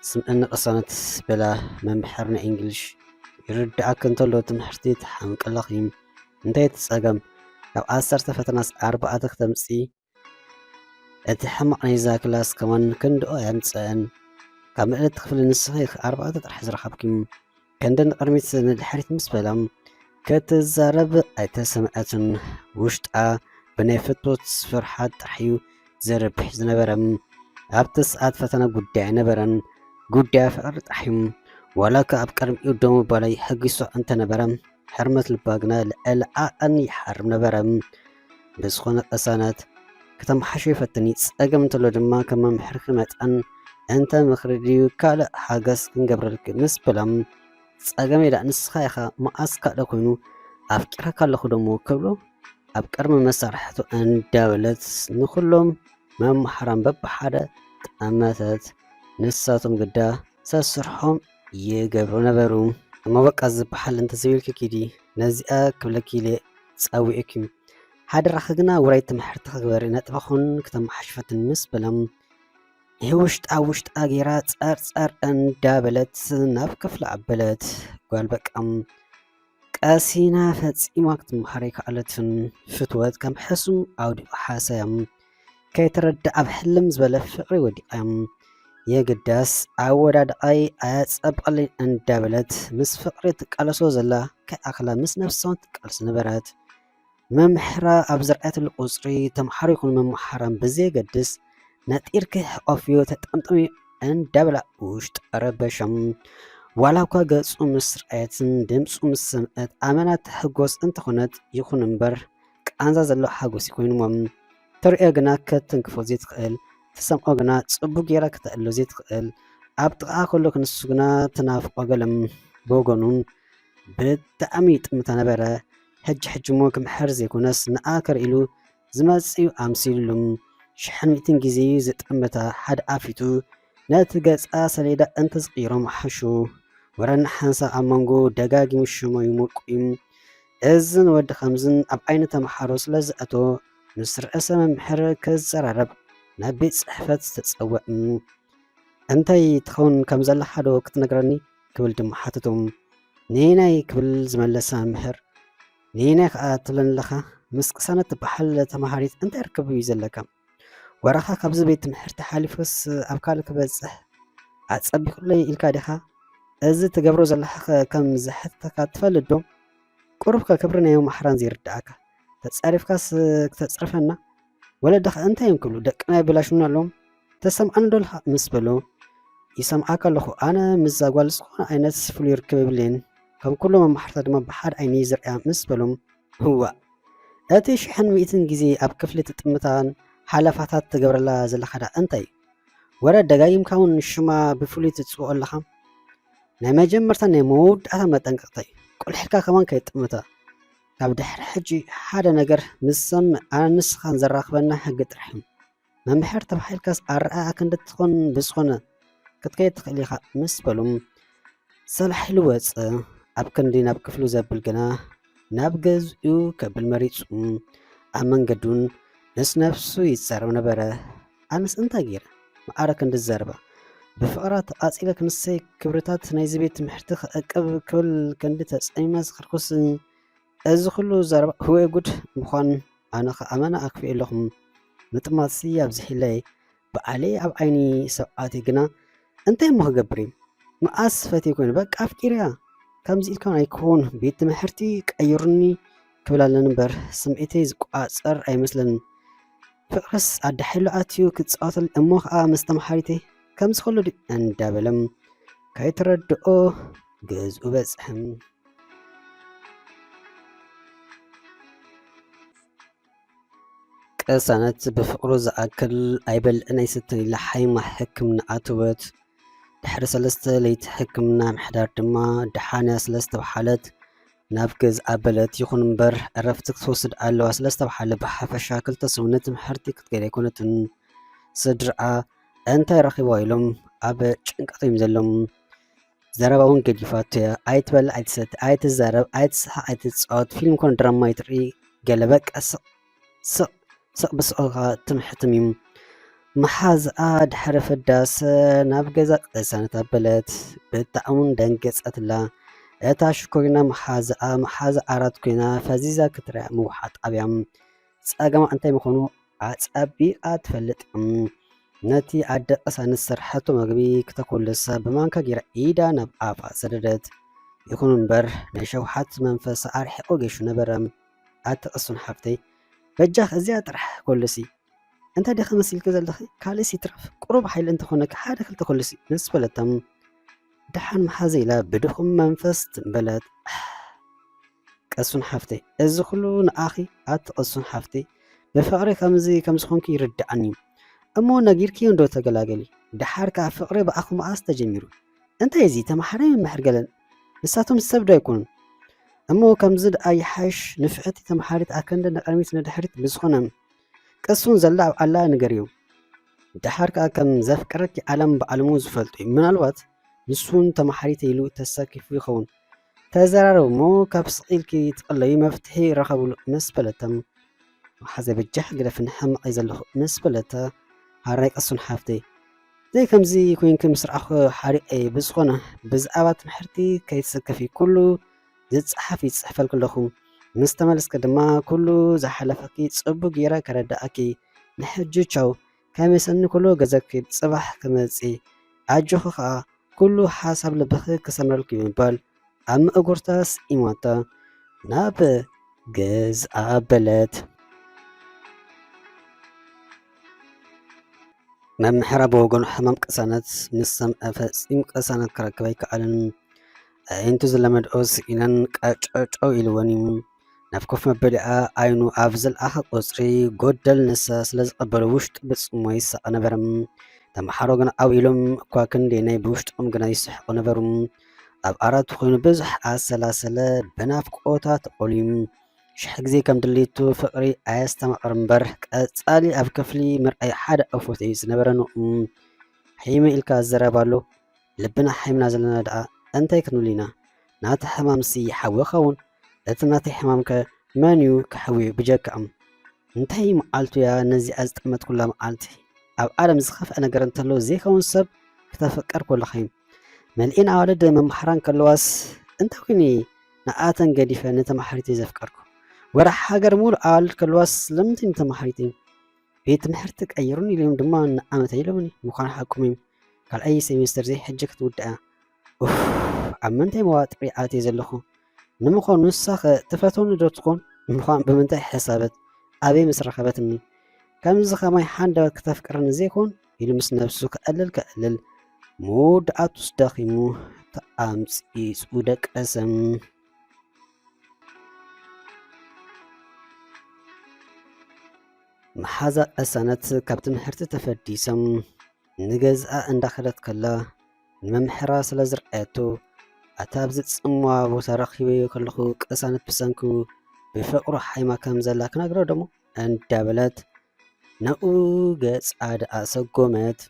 ስምዕኒ ቅሳነት በላ መምሕር ናይ እንግሊሽ። ይርድኣኪ እንተሎ ትምህርቲ ትሓምቂ ኣለኺ። እንታይ እቲ ጸገም? ካብ ዓሰርተ ፈተናስ ኣርባዕተ ክተምጽኢ እቲ ሕማቕ ናይዛ ክላስ ከማን ክንድኦ ኣየምጽአን። ካብ ምእለቲ ክፍሊ ንስኺ ኢኺ ኣርባዕተ ጥራሕ ዝረኸብኪ። ክንዲ ንቕድሚት ንድሕሪት ምስ በላ ክትዛረብ ኣይተሰምዐትን። ውሽጣ ብናይ ፍትወት ፍርሓት ጥራሕ እዩ ዝረብሕ ዝነበረ። ኣብቲ ሰዓት ፈተና ጉዳይ ኣይነበረን። ጉዳያ ፍቕሪ ጥራሕ እዩ። ዋላ እኳ ኣብ ቅድሚኡ ደው ምባላ የሐጒሳ እንተነበረ፣ ሕርመት ልባ ግና ልዕሊ ዓቐን ይሓርም ነበረ። ብዝኾነ ቅሳነት፣ ከተመሓሾ ይፈትን እዩ። ጸገም እንተሎ ድማ ከም መምሕርኪ መጠን እንተ ምኽሪ ድዩ ካልእ ሓገዝ ክንገብረልኪ ምስ በላ፣ ጸገመይ ደኣ ንስኻ ኢኻ፣ መዓስ ካደ ኮይኑ ኣፍቂረካ ኣለኹ ደሞ ክብሎ ኣብ ቅድሚ መሳርሕቱ እንዳበለት ንኹሎም መምሓራን በብሓደ ጠመተት። ንሳቶም ግዳ ሰስርሖም ይገብሩ ነበሩ። እሞ በቃ ዝበሃል እንተዘይብልኪ ኪዲ፣ ነዚኣ ክብለኪ ኢለ ጸዊኤኪ። ሓደራኺ ግና ውራይ ትምህርትኺ ግበሪ፣ ነጥብኽን ክተመሓሽፈትን ምስ በሎም፣ ይህ ውሽጣ ውሽጣ ጌራ ጸር ጸር እንዳበለት ናብ ክፍሊ ኣበለት። ጓል በቃ ቀሲና ፈጺማ ክትመሃር ኣይከኣለትን። ፍትወት ከም ሕሱም ኣውዲቑ ሓሰያ። ከይተረድእ ኣብ ሕልም ዝበለ ፍቕሪ ወዲቓ። የግዳስ ኣወዳድቓይ ኣያጸብቐለይ እንዳበለት ምስ ፍቕሪ ትቃለሶ ዘላ ከይኣኽላ ምስ ነብሳውን ትቃለስ ነበረት። መምሕራ ኣብ ዘርኣየትሉ ቁጽሪ ተምሓሮ ይኹን መምሓራን ብዘየገድስ ነጢርኪ ሕቆፍዮ ተጠምጠምዮ እንዳበላ ውሽጣ ረበሸም። ዋላ እኳ ገጹ ምስ ረኣየትን ድምጹ ምስ ሰምዐት ኣመና ትሕጎስ እንተኾነት ይኹን እምበር ቃንዛ ዘለዎ ሓጎስ እዩ ኮይኑዎም። ተርእዮ ግና ከተንክፎ ዘይትኽእል፣ ትሰምዖ ግና ጽቡቕ ጌራ ከተእሎ ዘይትኽእል፣ ኣብ ጥቓኣ ከሎ ክንሱ ግና ትናፍቆ ገለም። ብወገኑ ብጣዕሚ ይጥምታ ነበረ። ሕጂ ሕጂ እሞ ክምሕር ዘይኮነስ ንኣ ከርእሉ ዝመጽእ እዩ ኣምሲሉሉ። ሽሕን ሚእትን ግዜ እዩ ዝጥምታ። ሓደ ኣፊቱ ነቲ ገጻ ሰሌዳ እንተዝቕይሮ ምሓሹ። ወረ ንሓንሳእ ኣብ መንጎ ደጋጊሙ ሽሞ ይሞቁ እዩ። እዝን ወዲ ከምዝን ኣብ ዓይኒ ተምሓሮ ስለ ዘእቶ ምስ ርእሰ መምህር ክዘራረብ ናብ ቤት ጽሕፈት ተጸውዕ። እንታይ ትኸውን ከም ዘለኻ ዶ ክትነግረኒ? ክብል ድማ ሓተቶም። ንየናይ ክብል ዝመለሰ መምህር፣ ንየናይ ከኣ ትብለኒ ኣለኻ? ምስ ቅሳነት ትበሃል ተምሃሪት እንታይ ርክብ እዩ ዘለካ? ወረኻ ካብዚ ቤት ትምህርቲ ሓሊፉስ ኣብ ካልእ ክበጽሕ ኣጸቢቑለይ ኢልካ ዲኻ? እዚ ትገብሮ ዘለኻኸ ከም ዘሕትተካ ትፈልጥ ዶ? ቁሩብከ ክብሪ ናይ መማሕራን ዘይርድኣካ? ተጻሪፍካስ ክተጽርፈና? ወለድኻ እንታይ እዮም ክብሉ? ደቅና ይበላሹና ኣለዎም? ተሰምዓኒ ዶ ኣለኻ? ምስ በሎ፣ ይሰምዓካ ኣለኹ። ኣነ ምስዛ ጓል ዝኾነ ዓይነት ፍሉይ ርክብ የብለይን። ከም ኩሎም መማሕርታ ድማ ብሓደ ዓይኒ ዝርእያ ምስ በሎም፣ እዋእ! እቲ ሽሕን ሚእትን ግዜ ኣብ ክፍሊ ትጥምታን ሓለፋታት ትገብረላ ዘለኻ ደኣ እንታይ እዩ? ወረ ደጋጊምካ እውን ሽማ ብፍሉይ ትጽውዖ ኣለኻ። ናይ መጀመርታ ናይ መወዳእታ መጠንቀቕታ እዩ። ቁልሕ ኢልካ ከማን ከይትጥምታ። ካብ ድሕሪ ሕጂ ሓደ ነገር ምስ ሰምዕ ኣነ ንስኻን ዘራኽበና ሕጊ ጥራሕ እዩ። መምሕር ተባሂልካስ ኣረኣእያ ክንዲ ትኾን ብዝኾነ ክትከይድ ትኽእል ኢኻ ምስ በሎም ሰላሕ ኢሉ ወጸ። ኣብ ክንዲ ናብ ክፍሉ ዘብል ግና ናብ ገዝኡ ከብል መሪጹ። ኣብ መንገዱን ምስ ነፍሱ ይዛረብ ነበረ። ኣነስ እንታይ ገይረ? መዓረ ክንዲ ዝዛረባ። ብፍቕራ ተቓጺለ ክንሰይ ክብርታት ናይዚ ቤት ትምህርቲ ክዕቅብ ክብል ክንዲ ተጸሚመ ዝኸድኩስ እዚ ኩሉ ዘረባ ህወይ ጉድ ምዃን ኣነ ኸኣ ኣመና ኣክፊኤ ኣለኹ። ምጥማትሲ ኣብዚሒለይ። በዓለይ ኣብ ዓይኒ ሰብኣተይ ግና እንታይ እሞ ክገብር እዩ? መኣስ ፈትየ ኮይኑ በቃ ኣፍቂረያ። ከምዚ ኢልካ ኣይክውን ቤት ትምህርቲ ቀይሩኒ ክብል ኣለኒ እምበር ስምዒተይ ዝቆጻጸር ኣይመስለንን። ፍቕርስ ኣዳሒሉ ኣትዩ ክጻወተሉ እሞ ኸኣ ምስ ተምሓሪተይ ከምዚ ከሎ ድዩ እንዳበለ ከይተረድኦ ገዝኡ በጽሐ። ቅሳነት ብፍቕሩ ዝኣክል ኣይበልዕን ኣይስተን ኢላ ሓይማ ሕክምና ኣተወት። ድሕሪ ሰለስተ ለይቲ ሕክምና ምሕዳር ድማ ደሓን እያ ስለ ዝተብሃለት ናብ ገዝኣ ኣበለት። ይኹን እምበር ዕረፍቲ ክትወስድ ኣለዋ ስለ ዝተብሃለ ብሓፈሻ ክልተ ሰሙን ንትምህርቲ ክትከይድ ኣይኮነትን። ስድርኣ እንታይ ረኺባ ኢሎም ኣብ ጭንቀት እዮም ዘለዉ። ዘረባ እውን ገዲፋቶ እያ። ኣይትበልዕ ኣይትሰቲ ኣይትዛረብ ኣይትስሓቕ ኣይትጻወት ፊልም ኮነ ድራማ ኣይትርኢ ገለ በቃ ስቕ ስቕ ስቕ ብስቕ ኢልካ ትም ሕትም እዩ። መሓዝኣ ድሕሪ ፍዳሰ ናብ ገዛ ቅሳነት ኣበለት። ብጣዕሚ ደንገጸትላ። እታ ሽኮሪና መሓዝኣ መሓዛ ዓራት ኮይና ፈዚዛ ክትሪኣ ምውሓጥ ኣብያ። ጸገማ እንታይ ምዃኑ ኣጸቢቓ ትፈልጥ። ነቲ ኣደ ቅሳነት ዝሰርሐቶ መግቢ ክተኮልስ ብማንካ ገይራ ኢዳ ናብ ኣፋ ሰደደት። ይኹን እምበር ናይ ሸውሓት መንፈስ ኣርሒቑ ጌሹ ነበረ። ኣቲ ቅሱን ሓፍተይ፣ በጃኽ እዚኣ ጥራሕ ኮልሲ። እንታይ ዲኺ መሲልኪ ዘለኺ? ካልእስ ይትረፍ፣ ቁሩብ ሓይሊ እንተኾነኪ ሓደ ክልተ ኮልሲ ምስ በለቶም፣ ደሓን መሓዘ ኢላ ብድኹም መንፈስ ትም በለት። ቅሱን ሓፍተይ፣ እዚ ኩሉ ንኣኺ ኣቲ ቅሱን ሓፍተይ፣ ብፍቕሪ ከምዚ ከም ዝኾንኪ ይርድኣኒ እዩ። እሞ ነጊርክዮ እንዶ ተገላገሊ። ደሓር ከኣ ፍቕሪ ብኣኹ መኣስ ተጀሚሩ? እንታይ እዚ ተማሓራይ ምምሕር ገለን? ንሳቶም ሰብ ዶ ኣይኮኑን? እሞ ከምዚ ደኣ ይሓይሽ፣ ንፍዕቲ ተማሓሪት ኣከንደ ንቕድሚት ንድሕሪት ብዝኾነ ቅሱን ዘላ ኣብ ኣላ ንገርዮ። ደሓር ከኣ ከም ዘፍቀረኪ ዓለም ብዓለሙ ዝፈልጦ እዩ። ምናልባት ንሱ እውን ተማሓሪተ ኢሉ ተሰኪፉ ይኸውን። ተዘራረቡ እሞ ካብ ስቕ ኢልኪ ትቕለዩ መፍትሒ ረኸብሉ ምስ በለቶም፣ መሓዘ በጃኽ ግደፍኒ ሕማቕ እየ ዘለኹ ምስ በለታ፣ ሃራይ ቅሱን ሓፍተይ፣ ዘይከምዚ ኮይንኪ ምስ ረኣኹ ሓሪቐ እየ። ብዝኾነ ብዛዕባ ትምሕርቲ ከይትስከፊ፣ ኩሉ ዝጸሓፍ ይጽሕፈልኪ ኣለኹ። ምስ ተመለስኪ ድማ ኩሉ ዝሓለፈኪ ጽቡቕ ገይረ ከረድኣኪ። ንሕጂ ቻው፣ ከመይ ሰኒ ኩሉ ገዘኪ ጽባሕ ክመጽእ። ኣጆኺ ኸኣ ኩሉ ሓሳብ ልብኺ ክሰምረልኪ ብምባል ኣብ ምእጉርታ ስኢማታ ናብ ገዝኣ ኣበለት። መምሕራ ብወገኑ ሕማም ቅሳነት ምስ ሰምዐ ፈጺሙ ቅሳነት ክረክብ ኣይከኣለን። ኣዒንቱ ዝለመድኦ ስኢነን ቀጨጨው ኢልወን እዩ። ናብ ኮፍ መበሊኣ ዓይኑ ኣብ ዝለኣኸ ቁጽሪ፣ ጎደል ንሳ ስለ ዝቐበሎ ውሽጡ ብጽምዋ ይሳቐ ነበረ። ተምሓሮ ግና ዓው ኢሎም እኳ ክንደየናይ ብውሽጦም ግና ይስሕቑ ነበሩ። ኣብ ዓራቱ ኮይኑ ብዙሕ ኣሰላሰለ፣ ብናፍቆታ ተቖልዩ። ሽሕ ግዜ ከም ድሌቱ ፍቕሪ ኣየስተማቕር እምበር፣ ቀጻሊ ኣብ ክፍሊ ምርኣይ ሓደ ኣፎት እዩ ዝነበረ ንኡ። ሕይመ ኢልካ ዘረባ ኣሎ፣ ልብና ሓይምና ዘለና ደኣ እንታይ ክንብል ኢና? ናታ ሕማምሲ ይሓዊ ኸውን? እቲ ናተይ ሕማምከ መን እዩ ክሕውዮ ብጀካኦም? እንታይ መዓልቱ እያ ነዚኣ ዝጠመትኩላ መዓልቲ? ኣብ ዓለም ዝኸፍአ ነገር እንተሎ ዘይከውን ሰብ ክተፍቅር ከለኻ እዩ። መሊኤን ኣዋልድ መምሓራን ከለዋስ እንታይ ኮይኑ ንኣተን ገዲፈ ንተማሓሪተይ ዘፍቀርኩ? ወረ ሃገር ሙሉእ ኣዋልድ ከለዋስ ስለምንታይ ንተማሓሪተይ? ቤት ትምህርቲ ቀይሩኒ ኢሎም ድማ ንዓመት ኢሎምኒ። ምዃኑ ሓቆም እዮም። ካልኣይ ሴሜስተር ዘይ ሕጂ ክትውድኣ። ኡፍ፣ ኣብ ምንታይ መዋጥሪ ኣትየ ዘለኹ? ንምዃኑ ንሳኸ ትፈትወኒ ዶ ትኾን? ንምዃኑ ብምንታይ ሕሳበት? ኣበይ ምስ ረኸበትኒ? ከምዚ ኸማይ ሓንደበት ክተፍቅረኒ ዘይኮን? ኢሉ ምስ ነብሱ ከዕልል ከዕልል፣ መወዳእቱስ ደኺሙ ተኣምጺጹ ደቀሰ። መሓዛ ቅሳነት ካብ ትምህርቲ ተፈዲሶም ንገዝኣ እንዳኸደት ከላ፣ ንመምሕራ ስለ ዝረኣየቶ፣ "ኣታ ኣብዚ ጽምዋ ቦታ ረኺበዮ ከለኹ ቅሳነት ብሰንኩ ብፍቕሩ ሓይማ ከም ዘላ ክነግሮ ደሞ?" እንዳበለት ናብኡ ገጻ ደኣ ሰጎመት።